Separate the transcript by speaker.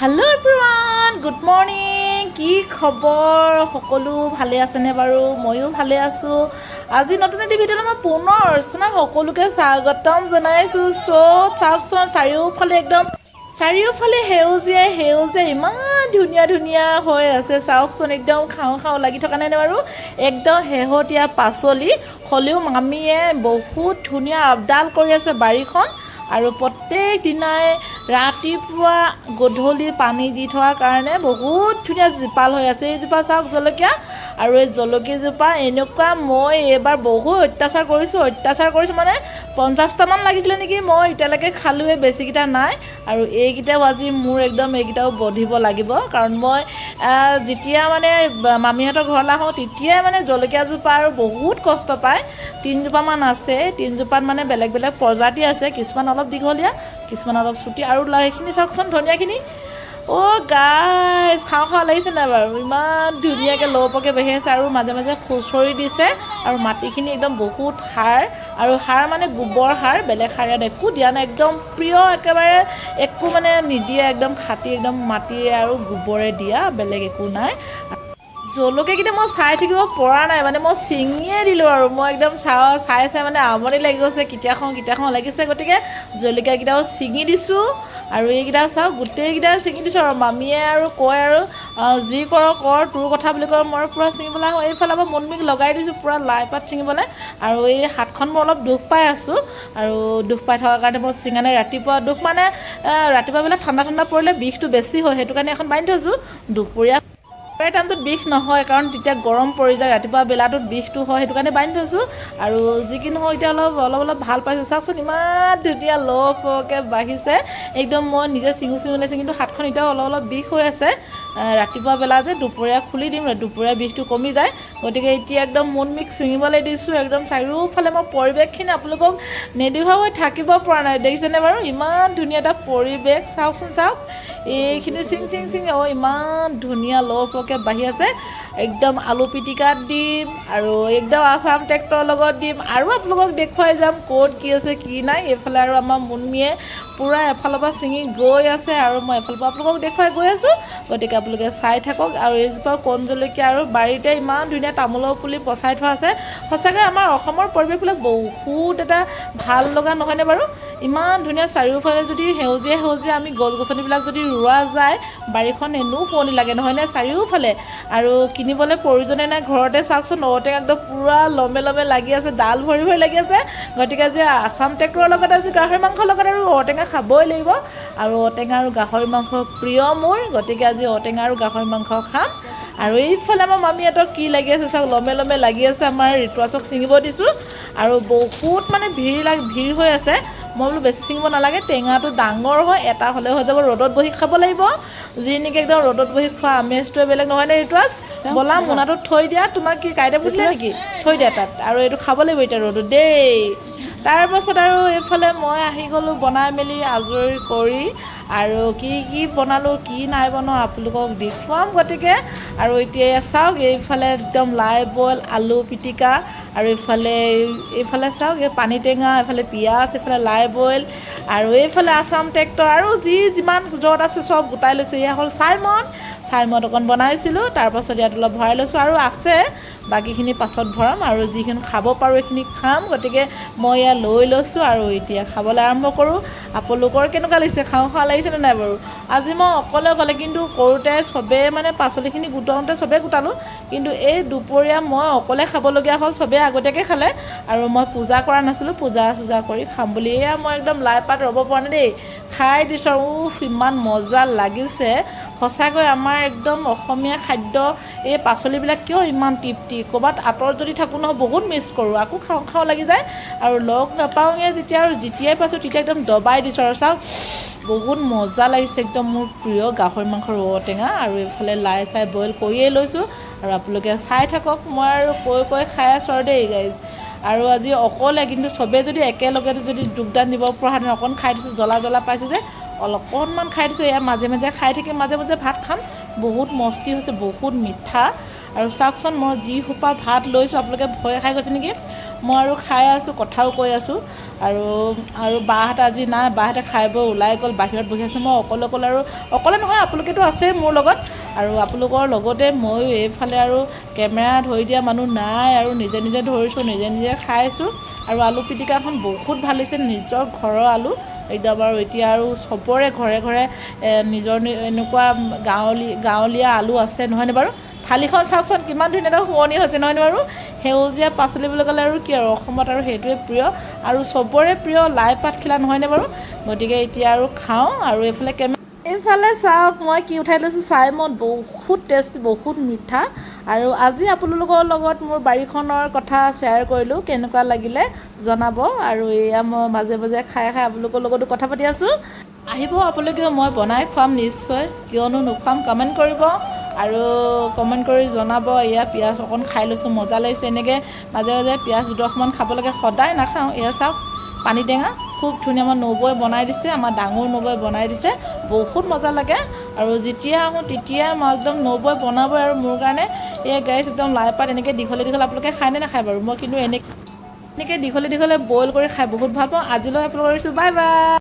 Speaker 1: Hello' everyone, good morning. কি খবৰ? সকলো ভালে আছেনে বাৰু? ময়ো ভালে আছোঁ। আজি নতুন এটি ভিডিঅ'লৈ মই পুনৰ অৰ্চনা সকলোকে স্বাগতম জনাইছোঁ। চ' চাওকচোন, চাৰিওফালে একদম চাৰিওফালে সেউজীয়াই সেউজীয়া, ইমান ধুনীয়া ধুনীয়া হৈ আছে। চাওকচোন, একদম খাওঁ খাওঁ লাগি থকা নাই নে বাৰু? একদম শেহতীয়া পাচলি হ'লেও মামীয়ে বহুত ধুনীয়া আপডাল কৰি আছে বাৰীখন। আৰু প্ৰত্যেক দিনাই ৰাতিপুৱা গধূলি পানী দি থোৱাৰ কাৰণে বহুত ধুনীয়া জীপাল হৈ আছে। এইজোপা চাওক জলকীয়া, আৰু এই জলকীয়াজোপা এনেকুৱা মই এইবাৰ বহুত অত্যাচাৰ কৰিছোঁ। অত্যাচাৰ কৰিছোঁ মানে 50টামান লাগিছিলে নেকি, মই এতিয়ালৈকে খালোঁৱে, বেছিকেইটা নাই। আৰু এইকেইটাও আজি মোৰ একদম এইকেইটাও বধিব লাগিব, কাৰণ মই যেতিয়া মানে মামীহঁতৰ ঘৰলৈ আহোঁ, তেতিয়াই মানে জলকীয়াজোপা আৰু বহুত কষ্ট পায়। তিনিজোপামান আছে, তিনিজোপাত মানে বেলেগ বেলেগ প্ৰজাতি আছে। কিছুমান অলপ দীঘলীয়া, কিছুমান অলপ চুটি। আৰু সেইখিনি চাওকচোন ধনিয়াখিনি। অ' গাইজ, খাওঁ খাওঁ লাগিছে নাই বাৰু? ইমান ধুনীয়াকৈ লহপহকৈ বাঢ়ি আছে আৰু মাজে মাজে খুচৰি দিছে। আৰু মাটিখিনি একদম বহুত সাৰ, আৰু সাৰ মানে গোবৰ সাৰ, বেলেগ সাৰ ইয়াত একো দিয়া নাই। একদম প্ৰিয়, একেবাৰে একো মানে নিদিয়ে, একদম খাটি একদম মাটিৰে আৰু গোবৰে দিয়া, বেলেগ একো নাই। জলকীয়াকেইটা মই চাই থাকিব পৰা নাই, মানে মই ছিঙিয়ে দিলোঁ। আৰু মই একদম চাওঁ চাই চাই মানে আমনি লাগি গৈছে, কেতিয়া খাওঁ কেতিয়া খাওঁ লাগিছে। গতিকে জলকীয়াকেইটাও ছিঙি দিছোঁ। আৰু এইকেইটা চাওক, গোটেইকেইটা ছিঙি দিছোঁ। আৰু মামীয়ে আৰু কয় আৰু যি কৰ কৰ, তোৰ কথা বুলি কয়। মই পূৰা ছিঙিবলৈ আহোঁ। এইফালে আকৌ মুনমিক লগাই দিছোঁ পূৰা লাই পাত ছিঙিবলৈ। আৰু এই হাতখন মই অলপ দুখ পাই আছোঁ, আৰু দুখ পাই থকাৰ কাৰণে মই ছিঙা নাই। ৰাতিপুৱা দুখ মানে ৰাতিপুৱা বেলা ঠাণ্ডা ঠাণ্ডা পৰিলে বিষটো বেছি হয়, সেইটো কাৰণে এখন বান্ধি থৈছোঁ। দুপৰীয়া টাইমটোত বিষ নহয়, কাৰণ তেতিয়া গৰম পৰি যায়। ৰাতিপুৱা বেলাটোত বিষটো হয়, সেইটো কাৰণে বান্ধি থৈছোঁ। আৰু যি কি নহওক, এতিয়া অলপ অলপ অলপ ভাল পাইছোঁ। চাওকচোন, ইমান ধুনীয়া লহপহকৈ বাঢ়িছে। একদম মই নিজে চিঙো চিঙো লাগিছে, কিন্তু হাতখন এতিয়াও অলপ অলপ বিষ হৈ আছে। ৰাতিপুৱা বেলা যে, দুপৰীয়া খুলি দিম, দুপৰীয়া বিষটো কমি যায়। গতিকে এতিয়া একদম মুনমিক ছিঙিবলৈ দিছোঁ। একদম চাৰিওফালে মই পৰিৱেশখিনি আপোনালোকক নেদেখুৱাকৈ থাকিব পৰা নাই। দেখিছেনে বাৰু? ইমান ধুনীয়া এটা পৰিৱেশ। চাওকচোন চাওক, এইখিনি চিং চিং চিং। অ' ইমান ধুনীয়া লহপহকৈ বাঢ়ি আছে। একদম আলু পিটিকাত দিম আৰু একদম আছাম ট্ৰেক্টৰৰ লগত দিম। আৰু আপোনালোকক দেখুৱাই যাম ক'ত কি আছে কি নাই। এইফালে আৰু আমাৰ মুনমিয়ে পূৰা এফালৰ পৰা ছিঙি গৈ আছে আৰু মই এফালৰ পৰা আপোনালোকক দেখুৱাই গৈ আছোঁ। গতিকে আপোনালোকে চাই থাকক। আৰু এইজোপা কণ জলকীয়া, আৰু বাৰীতে ইমান ধুনীয়া তামোলৰ পুলি পচাই থোৱা আছে। সঁচাকৈ আমাৰ অসমৰ পৰিৱেশবিলাক বহুত এটা ভাল লগা নহয়নে বাৰু? ইমান ধুনীয়া চাৰিওফালে যদি সেউজীয়া সেউজীয়া আমি গছ গছনিবিলাক যদি ৰোৱা যায়, বাৰীখন এনেও শুৱনি লাগে, নহয়নে? চাৰিওফালে আৰু কিনিবলৈ প্ৰয়োজনে নাই। ঘৰতে চাওকচোন, ঔটেঙা একদম পূৰা লমে লমে লাগি আছে, ডাল ভৰি ভৰি লাগি আছে। গতিকে আজি আছাম ট্ৰেক্টৰৰ লগত, আজি গাহৰি মাংসৰ লগত আৰু ঔটেঙা খাবই লাগিব। আৰু ঔটেঙা আৰু গাহৰি মাংস প্ৰিয় মোৰ, গতিকে আজি ঔটেঙা আৰু গাহৰি মাংস খাম। আৰু এইফালে আমাৰ মামীহঁতৰ কি লাগি আছে চাওক, লমে লমে লাগি আছে। আমাৰ ঋতুৰাজক ছিঙিব দিছোঁ। আৰু বহুত মানে ভিৰ হৈ আছে। মই বোলো বেছি ছিঙিব নালাগে, টেঙাটো ডাঙৰ হয়, এটা হ'লে হৈ যাব। ৰ'দত বহি খাব লাগিব, যি নেকি একদম ৰ'দত বহি খোৱা আমেজটোৱে বেলেগ, নহয়নে ঋতুৰাজ? ব'লা, মোনাটোত থৈ দিয়া। তোমাক কি কাইটে ফুটিলে নেকি? থৈ দিয়া তাত। আৰু এইটো খাব লাগিব এতিয়া ৰ'দত দেই। তাৰপাছত আৰু এইফালে মই আহি গ'লোঁ বনাই মেলি আজৰি কৰি। আৰু কি কি বনালোঁ কি নাই বনোৱা আপোনালোকক দেখুৱাম। গতিকে আৰু এতিয়া চাওক, এইফালে একদম লাই বইল, আলু পিটিকা, আৰু এইফালে এইফালে চাওক, এই পানী টেঙা, এইফালে পিঁয়াজ, এইফালে লাই বইল, আৰু এইফালে আছাম ট্ৰেক্টৰ, আৰু যি যিমান য'ত আছে চব গোটাই লৈছোঁ। এয়া হ'ল চাইমদ। চাইমদ অকণ বনাইছিলোঁ, তাৰপাছত ইয়াত অলপ ভৰাই লৈছোঁ। আৰু আছে, বাকীখিনি পাছত ভৰাম। আৰু যিখিনি খাব পাৰোঁ এইখিনি খাম। গতিকে মই ইয়াত লৈ লৈছোঁ আৰু এতিয়া খাবলৈ আৰম্ভ কৰোঁ। আপোনালোকৰ কেনেকুৱা লাগিছে? খাওঁ খাওঁ লাগিছেনে নাই বাৰু? আজি মই অকলে অকলে, কিন্তু কৰোঁতে চবেই মানে পাচলিখিনি গোটাওঁতে চবেই গোটালোঁ, কিন্তু এই দুপৰীয়া মই অকলে খাবলগীয়া হ'ল। চবেই আগতীয়াকৈ খালে আৰু মই পূজা কৰা নাছিলোঁ, পূজা চূজা কৰি খাম বুলি। এয়া মই একদম লাই পাত ৰ'ব পৰা নাই দেই, খাই দিছোঁ আৰু। উফ, ইমান মজা লাগিছে। সঁচাকৈ আমাৰ একদম অসমীয়া খাদ্য এই পাচলিবিলাক কিয় ইমান তৃপ্তি! ক'ৰবাত আঁতৰত যদি থাকোঁ নহয়, বহুত মিছ কৰোঁ, আকৌ খাওঁ খাওঁ লাগি যায়। আৰু লগ নাপাওঁগৈ যেতিয়া, আৰু যেতিয়াই পাইছোঁ তেতিয়া একদম দবাই দিছোঁ। আৰু চাওক, বহুত মজা লাগিছে। একদম মোৰ প্ৰিয় গাহৰি মাংসৰ ঔটেঙা, আৰু এইফালে লাই চাই বইল কৰিয়ে লৈছোঁ। আৰু আপোনালোকে চাই থাকক, মই আৰু কৈ কৈ খাই আছোঁ আৰু দেই গাইজ। আৰু আজি অকলে, কিন্তু চবেই যদি একেলগে যদি যোগদান দিব পৰা হেঁতেন। অকণ খাই দিছোঁ, জ্বলা জ্বলা পাইছোঁ যে অকণমান খাই দিছোঁ। এয়া মাজে মাজে খাই থাকিম, মাজে মাজে ভাত খাম। বহুত মস্তি হৈছে, বহুত মিঠা। আৰু চাওকচোন, মই যি সোপা ভাত লৈছোঁ, আপোনালোকে ভয় খাই গৈছে নেকি? মই আৰু খাই আছোঁ, কথাও কৈ আছোঁ। আৰু আৰু বাহঁত আজি নাই, বাহঁতে খাই বৈ ওলাই গ'ল, বাহিৰত বহি আছোঁ মই অকলে অকলে। আৰু অকলে নহয়, আপোনালোকেতো আছে মোৰ লগত, আৰু আপোনালোকৰ লগতে ময়ো এইফালে। আৰু কেমেৰা ধৰি দিয়া মানুহ নাই, আৰু নিজে নিজে ধৰিছোঁ, নিজে নিজে খাইছোঁ। আৰু আলু পিটিকাখন বহুত ভাল হৈছে, নিজৰ ঘৰৰ আলু একদম। আৰু এতিয়া আৰু চবৰে ঘৰে ঘৰে নিজৰ এনেকুৱা গাঁৱলীয়া আলু আছে, নহয়নে বাৰু? থালিখন চাওকচোন, কিমান ধুনীয়া এটা শুৱনি হৈছে, নহয়নে বাৰু? সেউজীয়া পাচলি বুলি ক'লে আৰু কি আৰু, অসমত আৰু সেইটোৱে প্ৰিয় আৰু চবৰে প্ৰিয় লাই পাত খিলা, নহয়নে বাৰু? গতিকে এতিয়া আৰু খাওঁ। আৰু এইফালে এইফালে চাওক, মই কি উঠাই লৈছোঁ চাই। মন বহুত টেষ্টি, বহুত মিঠা। আৰু আজি আপোনালোকৰ লগত মোৰ বাৰীখনৰ কথা শ্বেয়াৰ কৰিলোঁ, কেনেকুৱা লাগিলে জনাব। আৰু এয়া মই মাজে মাজে খাই খাই আপোনালোকৰ লগতো কথা পাতি আছোঁ। আহিব আপোনালোকেও, মই বনাই খুৱাম নিশ্চয়, কিয়নো নোখুৱাম? কমেণ্ট কৰিব আৰু কমেণ্ট কৰি জনাব। এয়া পিঁয়াজ অকণ খাই লৈছোঁ, মজা লাগিছে। এনেকৈ মাজে মাজে পিঁয়াজ দুডখৰমান খাব লাগে, সদায় নাখাওঁ। এয়া চাওক, পানী টেঙা খুব ধুনীয়া, আমাৰ নবৌৱে বনাই দিছে, আমাৰ ডাঙৰ নবৌৱে বনাই দিছে, বহুত মজা লাগে। আৰু যেতিয়া আহোঁ তেতিয়া মই একদম নবৌৱে বনাবই আৰু মোৰ কাৰণে। এয়া গাইছ, একদম লাই পাত এনেকৈ দীঘলে দীঘলে। আপোনালোকে খায়নে নাখায় বাৰু? মই কিন্তু এনেকৈ দীঘলে দীঘলে বইল কৰি খাই বহুত ভাল পাওঁ। আজিলৈ আপোনালোকৰ, বাই বাই।